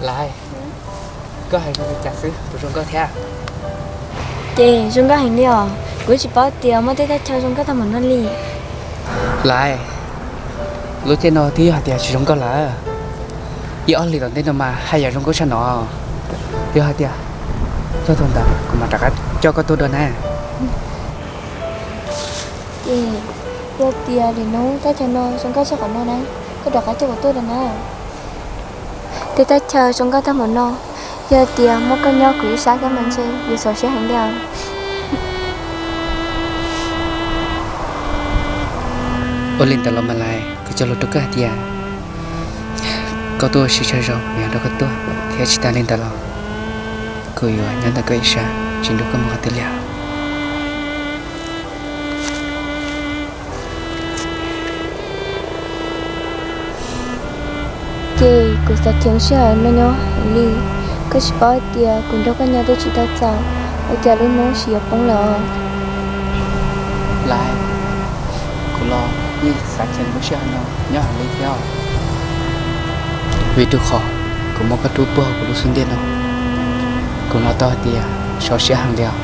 Lais, koj hais zoo li cas xwb, puas zoo nkauj thiab? Ces zoo nkauj heev li os, kuv tsis paub tias muaj tej thaj chaw zoo nkauj tag npaum no li. Lais, lub caij no twb yog hais tias tsis zoo nkauj lawm, ib ob hlis tom ntej no mas haj yam zoo nkauj tshaj no. Yog hais tias txog thaum ntawd kuv mam rov qab coj koj tuaj dua na. Ces yog tias lwm hnub thaj chaw no zoo nkauj tshaj qhov no na, koj rov qab coj kuv tuaj dua na. Tej thaj chaw zoo nkauj tag npaum no, yog tias muaj koj nyob kuv ib sab thiab mas ntshe yuav xav siab heev li os. Ua li ntawd los mas Lais, kuv cog lus rau koj hais tias koj tuaj ua si tsaug zog kuv yuav nrog koj tuaj, thiab tsis tas li ntawd los kuv yuav nyob ntawm koj ib sab tsis nrug koj mus qhov twg li os. Ces kuv xav cheem sij hawm no nyob heev li, koj tsis paub hais tias kuv nrog koj nyob twb tsis tau txaus, ua cas lub hnub sim yuav poob lawm os. Lais, kuv los yeej xav cheem lub sij hawm no nyob heev li thiab os, vim rau qhov kuv muaj koj rub puag hauv kuv lub xub ntiag no, kuv hnov tau hais tias sov siab heev li os.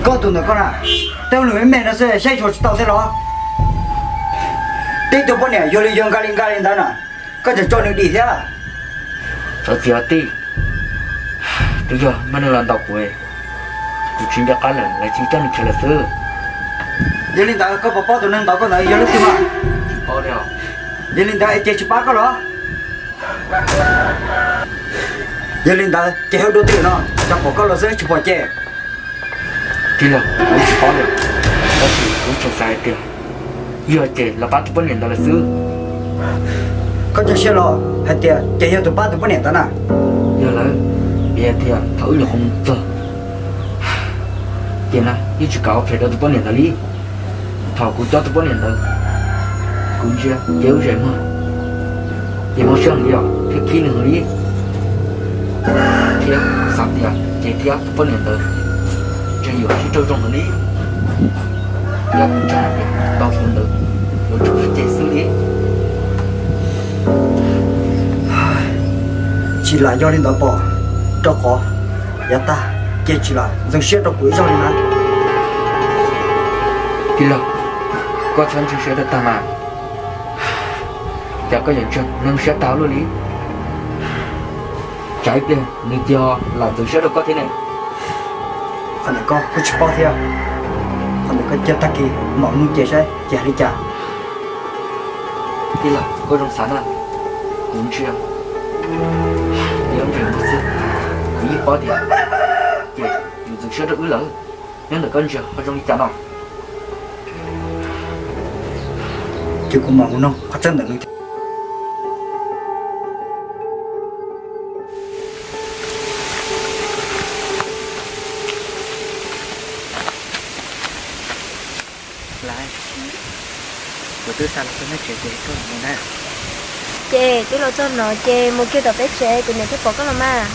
Koj tus ntawm koj na, tej lus me me no xwb saib xyuas tsis tau thiab los? Tib tug poj niam yuav li yuav nqa li nqa li ntawd na, koj tseem tso nws dim thiab. Txhob txiav tij, twb yog muaj neeg los ntaus kuv, kuv tsis nco qab lawm, lawv cia li coj nws khiav lawm xwb. Yog li ntawd koj puas paub tus neeg ntaus koj ntawd yog leej twg mas? Tsis paub li os. Yog li ntawd es ces tsis pab koj los? Yog li ntawd ces hauv dua twg no, tsam pom koj los xwb tsis pom ces. Tij laug, kuv tsis paub li, tab sis kuv tseem xav hais tias yog ces los pab tus poj niam ntawd lawm xwb. Koj cia siab los hais tias ces yog tus pab tus poj niam ntawd na? Yog lawm, vim hais tias thaum wb nyuam qhuav mus txog ces na yeej tsis kam ua phem rau tus poj niam ntawd li. Thaum kuv coj tus poj niam ntawd, kuv ntsia ces lub zes muag ces mob siab heev li os, thiab khib nws heev li. Thiab xav tias ces thiab tus poj niam ntawd ntshe yuav sib raug zoo heev li. Thiab kuv ntshai hais tias tus ntawd yuav tsum ib ce xwb li. Tsis lam yog li ntawd pom, rau qhov yav tag ces tsis lam ntxeev siab rau kuv ib zaug li na. Tij laug, koj txhob ntxeev siab tag tag mas, cas koj yuav ntxeev siab tag luaj li? Tsam ib pliag nws cia li lam ntxeev siab rau koj thiab ne. Qhov ntawd koj kuj tsis paub thiab, qhov ntawd koj cia tag kis mam mus ces saib ces hais li cas. Tij laug, koj zoo xav na, kuv ntsia, yog ntseeg kuv xwb, kuv yeej paub tias ces yus ntxeev siab rau wb lawm. Nyob ntawm koj ntsia ho zoo li cas no? Ces kuv mam mus noog qhov tseeb ntawm nws thiab. Lais, kuv twb xa los txog nej tsev ces koj los mus na. Ces twb los txog no ces mus kiag tom peb tsev, kuv niam thiaj pom koj los mas.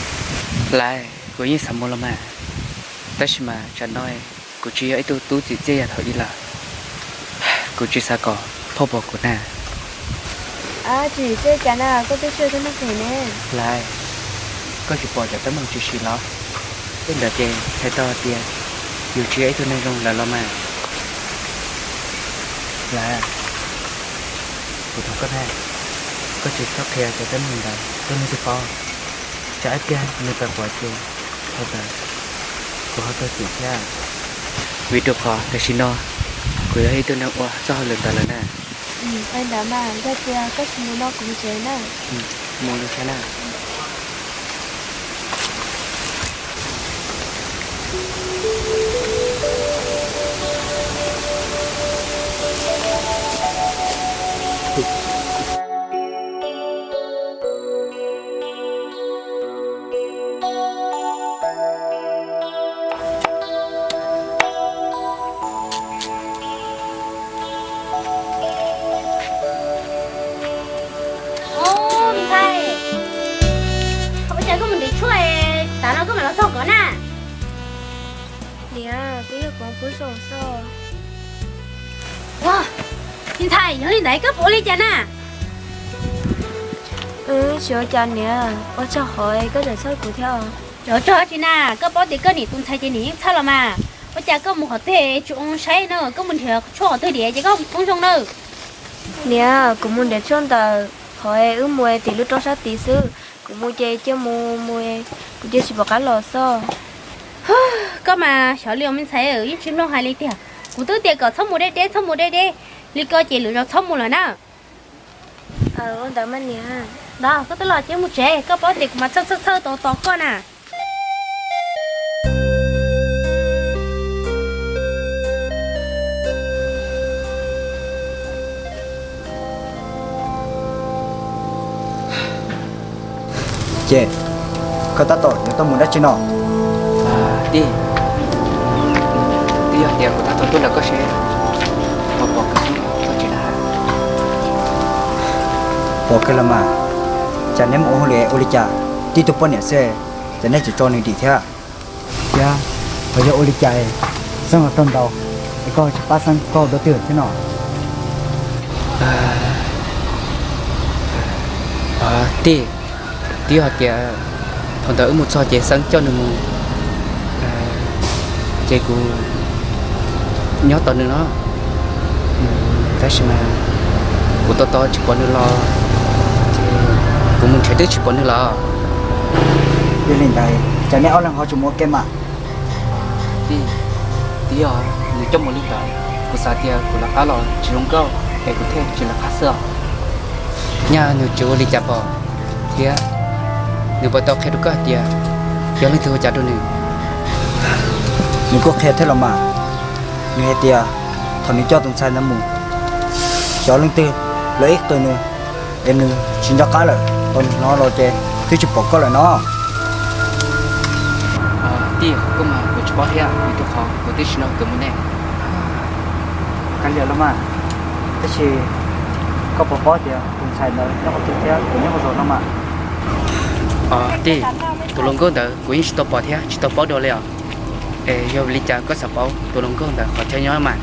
Lais, kuv yeej xav mus los mas, tab sis mas tsam no kuv tsis yog ib tug tub txim txiaj yam thaum ub lawm. Kuv tsis xav kom phauj pom kuv na. Ab, tsis txawj cas na, koj twb tsis yog neeg phem ne. Lais, koj tsis pom cov teeb meem tshwm sim los? Tej ntawd ces hais tau tias yus tsis yog ib tug neeg zoo lawm los mas. Lais, kuv thov koj na, koj tsis txhob qhia cov teeb meem ntawd rau leej twg paub. Tsam ib pliag nws tawm pom ces thaum ntawd kuv ho tuag ceem thiab. Vim rau qhov tam sim no kuv yog ib tug neeg ua txoj hauj lwm ntawd lawm na. Ua li ntawd mas, yog tias koj tsis mus no kuv mus tsev na. Mus li thiab na. Ntxhais, ua cas koj mus nrhiav tshuaj, tav no koj mam los txog ko na? Niam, twb yog kuv pw zoo xwb. Ua, me ntxhais, yog li ntawd koj puas ua li cas na? Tsis ua cas niam, ua tsaug qhov koj tseem txhawj kuv thiab. Ua tsaug tsi na, koj paub tias koj niam tus ntxhais ces niam yeej txhawj los mas. Ua cas koj mus qhov twg tsis ua saib no, koj mus nrhiav tshuaj qhov twg diam ces koj poob zoo na? Niam, kuv mus nrhiav tshuaj ntawm qhov wb mus tim lub roob sab tid xwb. Kuv mus ces cia mus mus, kuv cia tsis pom qab los xwb. Koj mas xyov li os me ntxhais, yeej tsis mloog hais li tiag. Kuv twb tias kom txhob mus deb deb, txhob mus deb deb li ko ces lwm zaus txhob mus lawm na. Ntawd mas niam, koj twb los ces mus tsev, koj paub tias kuv mas txhawj txhawj txhawj tos tos koj na. Ces koj tab tom yuav tuaj mus dab tsi no? Tij, twb yog tias kuv tab tom tuaj ntawm koj seb puas pom kawg txog tsev lawm. Pom kawg los mas, cas neb mus ua hauj lwm ua li cas, tib tug poj niam xwb, cas neb tseem tso nws dim thiab? Thiab, ho yog ua li cas Xeeb los tau ntau, es koj tsis pab Xeeb koj ua dua twg thiab no? Tij, twb yog hais tias thaum ntawd wb mus txog ces Xeeb coj nws mus, ces kuv nyob tos nws no. Tab sis mas kuv tos tos tsis pom nws los, ces kuv mus nrhiav twb tsis pom nws los. Yog li ntawd, cas neb ob leeg ho tsis mus ua ke mas? Tij, twb yog nws coj mus li ntawd, kuv xav tias kuv lawv qab los tsis zoo nkauj es kuv thiaj tsis lawv qab xwb os. Nyaj nws tsis ua li cas pom, thiab nws puas tau qhia rau koj hais tias yog leej twg ua cas rau nws? Nws kuj qhia thiab los mas, nws hais tias thaum nws coj tus ntxhais ntawd mus, xyov leej twg los ib qw nws, es nws tsis nco qab lawm, tau nws hnov los ces twb tsis pom koj lawm no. Tij, koj mas kuv tsis paub thiab, vim rau qhov kuv twb tsis nrog nkawd mus ne. Kav liam los mas, tab sis koj puas paub tias tus ntxhais ntawd nyob qhov twg thiab puas nyob hauv zos no mas? Tij, tus hluas nkauj ntawd kuv yeej tsis tau pom thiab tsis tau paub dua li os. Es yog vim li cas koj xav paub tus hluas nkauj ntawd qhov chaw nyob mas?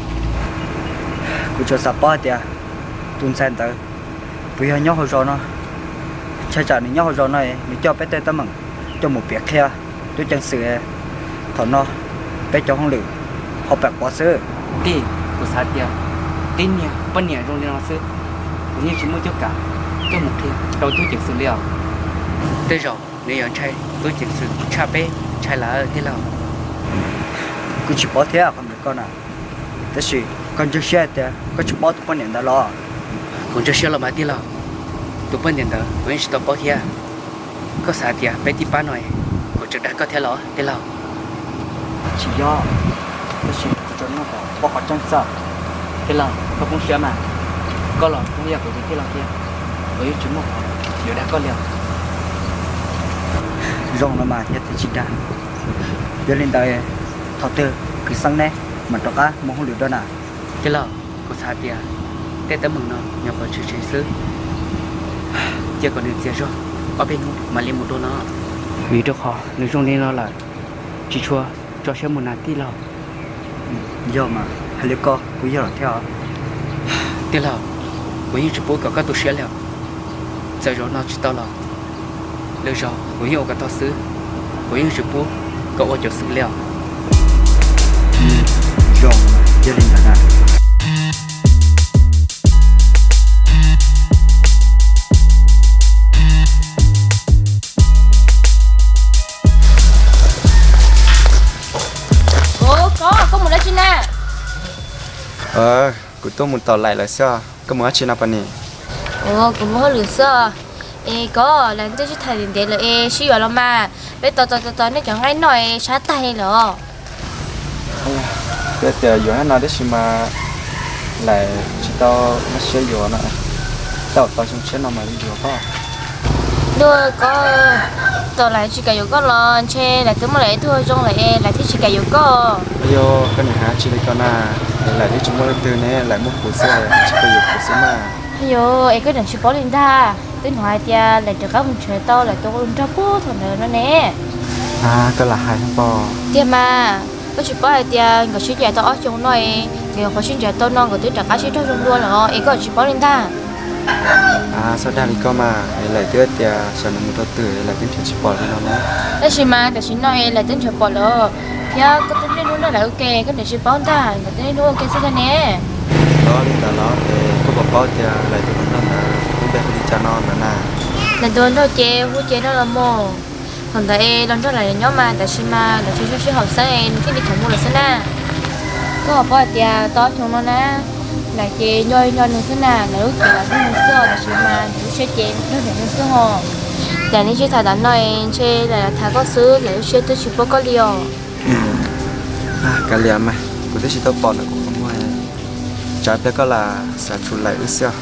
Kuv tsuas xav paub hais tias tus ntxhais ntawd puas yog nyob hauv zos no. Ntshai tsam nws nyob hauv zos no, nws coj peb tej teeb meem coj mus piav qhia tub ceev xwm, thaum no peb cov hauj lwm ho pam quav xwb. Tij, kuv xav tias tib niag poj niam zoo li no xwb, kuv yeej tsis muaj cuab kav coj mus qhia rau tub ceev xwm li os. Tej zaum nws yuav ntshai tub ceev xwm tshaj peb ntshai lawm tij laug. Kuv tsis paub thiab qhov ntawd koj na, tab sis koj ntseeg siab hais tias koj tsis paub tus poj niam ntawd los? Kuv ntseeg siab los mas tij laug, tus poj niam ntawd kuv yeej tsis tau paub thiab. Koj xav tias peb tib pab no kuv tseem dag koj thiab los tij laug? Tsis yog, tab sis kuv tsuas nug kom paub qhov tseeb xwb. Tij laug, koj poob siab mas, koj los kuj yog kuv tus tij laug tiag, kuv yeej tsis muaj qhov yuav dag koj li os. Zoo no mas yog tias tsis dag, yog li ntawd thaum twg kwv Xeeb neb mam rov qab mus hauj lwm dua na? Tij laug, kuv xav tias tej teeb meem no nyuam qhuav tshwm sim xwb, cia kom nws txias zog ob peb hnub mam li mus dua no. Vim rau qhov nws zoo li no lawm, tsis tshua tso siab mus na tij laug. Yog mas, hais li koj kuj yog lawm thiab os. Tij laug, kuv yeej tsis pub kom koj tu siab li os. Txawm zaum no tsis tau los, lwm zaus kuv yeej ua kom tau xwb, kuv yeej tsis pub koj ua cuav xwm li os. Zoo, yog li ntawd na. Koj, koj mus dab tsi na? Kuv tuaj mus tom lais lawm xwb. Koj mus dab tsi no Paj Nim? Ua, kuv mus hauj lwm xwb. Es koj, lawv twb sib tham ntev ntev lawm es sib yuav los mas, peb tos tos tos tos nej cov nqaij noj es sab tag li lawm. Twb tias yuav no tab sis mas lawv tsis tau muaj siab yuav no, tau tau xyoo tshiab no mas yuav koj. Ntuj, koj, tos lawv tsis kam yuav koj los ntshe lawv twb muaj lawv ib tug zoo lawm es lawv thiaj tsis kam yuav koj. Yog koj niam hais tsis li ko na, lawv twb tsis muaj leej twg ne, lawv muaj kuv xwb, tsis kam yuav kuv xwb mas. Yog es koj tseem tsis paub li ntag, twb hnov hais tias lawv rov qab mus nrhiav tau lawv tus nraug puag thaum ntawd no ne. Koj lam hais pob. Tiag mas, koj tsis paub hais tias nkawd sib ncaim tau ob xyoos no es nkawd nyuam qhuav sib ncaim tau no nkawd twb rov qab sib raug zoo dua lawm es koj tsis paub li ntag. Txhob dag li koj mas, es lawv twb tias xyov nws mus rau twg es lawv twb nrhiav tsis pom li no na. Tab sis mas tam sim no es lawv twb nrhiav pom lawm, thiab koj twb niaj hnub nrog lawv ua ke koj niam tsis paub ntag, nkawd twb niaj hnub ua ke xwb thiab ne. Los li ntawd los es koj puas paub tias lawv tus hluas nraug ntawd lub npe hu li cas no ntawd na? Lawv tus hluas nraug ces hu ces no los mus. Thaum ntawd es los nrog lawv nyob mas tab sis mas lawv tsis tshua sib haum xeeb es nws thiaj li khiav mus lawm xwb na. Koj puas paub hais tias tau ob xyoos no na, lawv ces nco nco nws xwb na, lawv lub cev los nrog nws xwb tab sis mas lub siab ces nrog nws xwb ho. Lawv nej sib tham tas no es ntshe lawv tham koj xwb, lawv lub siab twb tsis paub koj li os. Kav liam mas, kuv twb tsis tau pom nws kuv qhov muag, tsam pliag koj lam xav tshum lawm wb xwb os.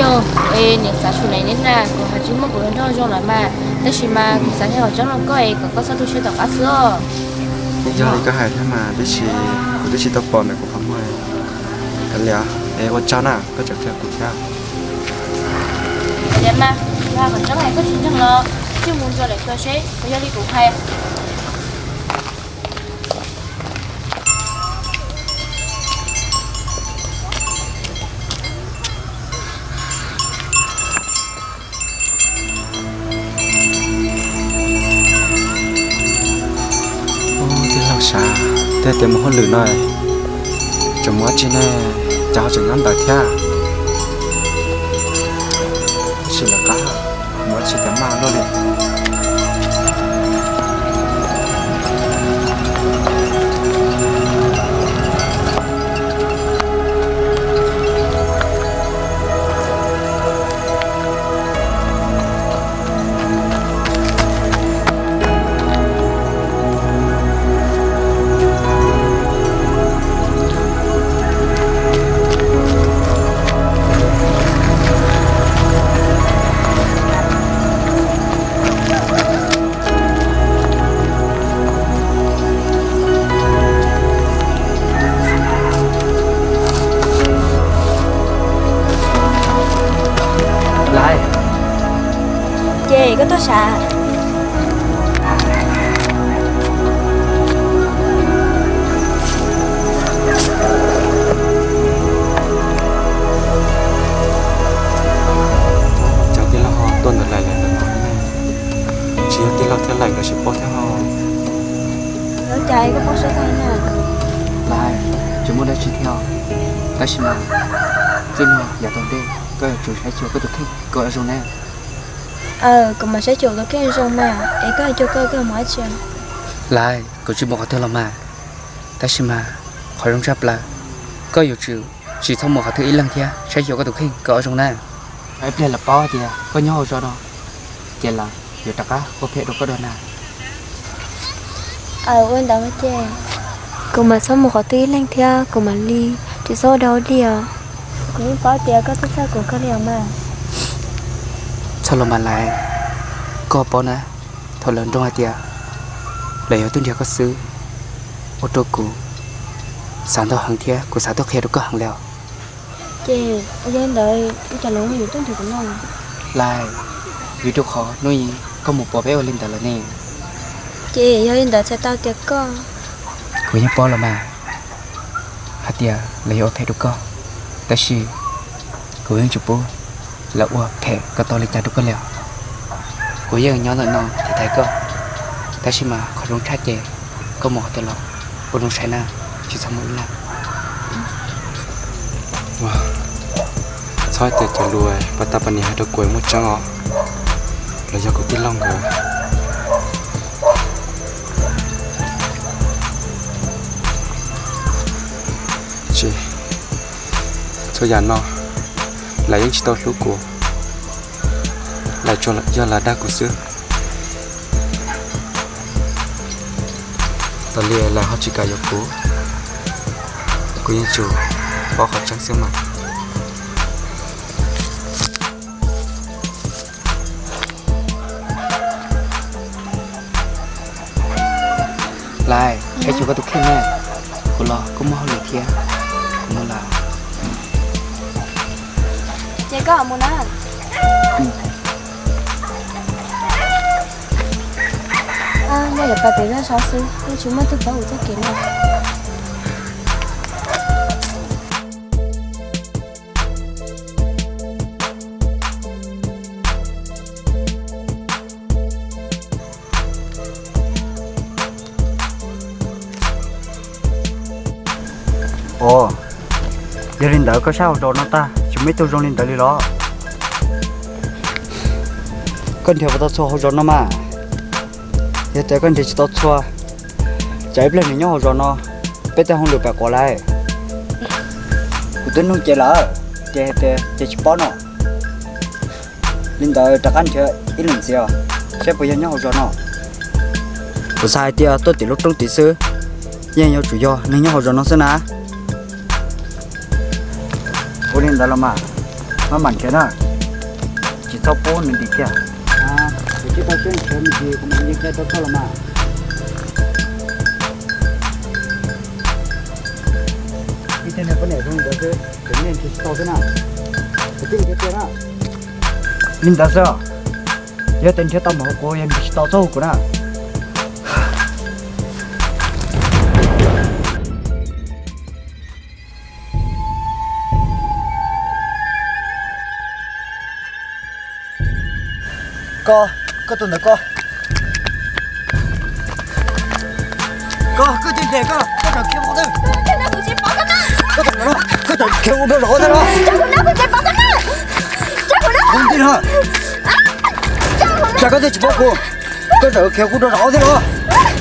Yog, kuv es niam xav tshum lawm ne na, kuv hais tsis muaj kuv hluas nraug zoo lawm mas, tab sis mas kuv xav hais qhov tseeb rau koj es kom koj txhob tu siab tom qab xwb os. Yog li koj hais thiab mas, tab sis kuv twb tsis tau pom nws kuv qhov muag. Kav liam, es ua tsaug na, koj tseem qhia kuv thiab. Tiam mas, yog qhov tseeb hais koj tsis ntseeg los, cia mus ntsuas lawm xyuas seb puas yog li kuv hais. Ub, tij laug sav, tej tias mus hauj lwm no, tseem mus dab tsi ne, cas ho tseem nyob ntawd thiab? Tab sis lawv qab mus dab tsi cas maj luaj li. Lais, ces koj tuaj sav? Cov tij laug ho tuaj ntawm lais lawm ntawm no ne. Tsis yog tij laug thiab lais nkawd sib paub thiab ho. Lais, tsis muaj dab tsi thiab, tab sis mas tij laug yav tom ntej koj yuav tsum saib xyuas koj tus kheej kom zoo na. Aw, kuv mam saib xyuas tus kheej zoo mas, es koj hais cuag koj, koj mus dab tsi? Lais, kuv tsis mus qhov twg los mas, tab sis mas qhov zoo tshaj plaws, koj yuav tsum tsis txhob mus qhov twg ib leeg thiab saib xyuas koj tus kheej kom zoo na. Ib pliag lawv paub tias koj nyob hauv zos no, ces lawv yuav rov qab ua phem rau koj dua na. Aw, ua ntawd mas ces kuv mam txhob mus qhov twg ib leeg thiab, kuv mam li tsis txhob ua dog ua dig os. Kuv yeej paub tias koj txhawj txhawj kuv kawg li os mas. Txhob los mas Lais, koj paub na, thaum lawv nroo hais tias lawv yuav tuaj nrhiav koj xwb, ua rau kuv xav ntau heev thiab kuv xav tuaj qhia rau koj heev li os. Ces ua li ntawd ua cas lawv yuav tuaj nrhiav kuv no? Lais, vim rau qhov hnub ib koj mus pom peb ua li ntawd lawm ne. Ces yog li ntawd txhais tau tias koj. Kuv yeej paub los mas hais tias lawv yuav ua phem rau koj, tab sis kuv yeej tsis pub lawv ua phem kom tau li cas rau koj li os. Kuv yeej nyob ntawm no tiv thaiv koj, tab sis mas qhov zoo tshaj ces koj mus qhov twg los ua zoo saib na, tsis txhob mus ib leeg. Txhob tias cov lus Paj Tag Paj Nim hais rau kuv muaj tseeb os, los yog kuv tij laug nkawd. Tsis, txhua yam no Lawv yeej tsis tau hlub kuv, lawv tsuas yog lam dag kuv xwb. Tos li lawv ho tsis kam yuav kuv, kuv yeej tsum paub qhov tseeb xwb mas. Lais, peb cuag koj tus kheej na, kuv los kuj muaj hauj lwm thiab, kuv mus lawm. Ces koj mus na. Nyob yuav pas pem zaj saud xwb, yeej tsis muaj tug paub kuv txoj kev no. Os, yog li ntawd koj sab hauv zos no tag tsis muaj ib tug zoo li ntawd li los? Koj nrhiav puas tau txhua hauv zos no mas? Yog tias koj nrhiav tsis tau txhua, tsam ib pliag nws nyob hauv zos no, peb tej hauj lwm pem quav lawm. Kuv twb nug ces lawm, ces hais tias ces tsis paub no. Li ntawd rov qab nrhiav ib lwm ntxiv os, saib puas yog nyob hauv zos no. Kuv xav hais tias tuaj tim lub roob tid xwb, yeej yuav tsum yog neeg nyob hauv zos no xwb na. Ua li ntawd los mas, maj mam nrhiav na, tsis txhob pub nws dim kiag. Kuv tsis tau siab nrhiav me ntsis, kuv mam li qhia rau koj los mas. Ib tug niag poj niam zoo li ntawd xwb, kuv yeej nrhiav tsis tau xwb na. Kuv twb nrhiav tiag na. Li ntawd xwb, yog tias nrhiav tau mus hauv kuv, yog nrhiav tsis tau txhob hu kuv na. Koj, koj tus ntawd koj. Koj, koj cia li koj, koj tseem khiav mus qhov twg? Koj tseem khiav mus rau qhov twg los? Ntij no. Cas koj twb tsis paub kuv, koj tseem khiav mus rau qhov twg los?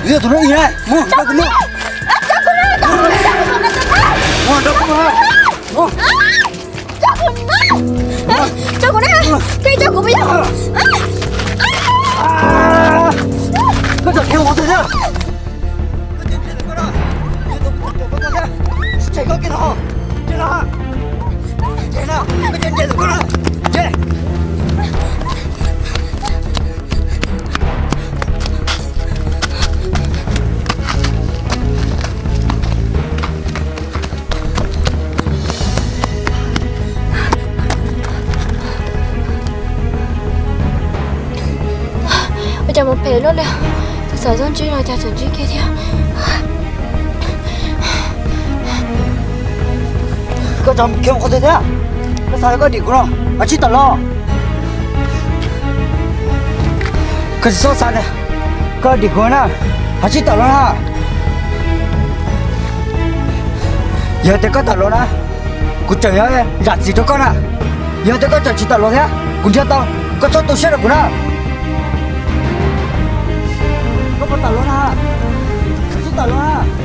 Yog tus no ib na, mus nrog kuv mus. Mus nrog kuv mus. Tso kuv na, koj tso kuv puas yog? Koj tseem khiav mus qhov twg thiab? Ua cas mus phem luaj li, tus xav txhob ntsib los cas tseem ntsib kiag thiab. Koj tseem khiav mus qhov twg thiab? Koj xav koj dim kuv no, ho tsib tawm los. Koj tsis txhob xav tias koj dim kuv na, ho tsib tawm los na. Yog tias koj tawm los na, kuv tseem yuav zam txim rau koj na. Yog tias koj tseem tsis tawm los thiab, kuv nrhiav tau, koj txhob tu siab rau kuv na. Koj puas tawm los na? Tsib tawm los na.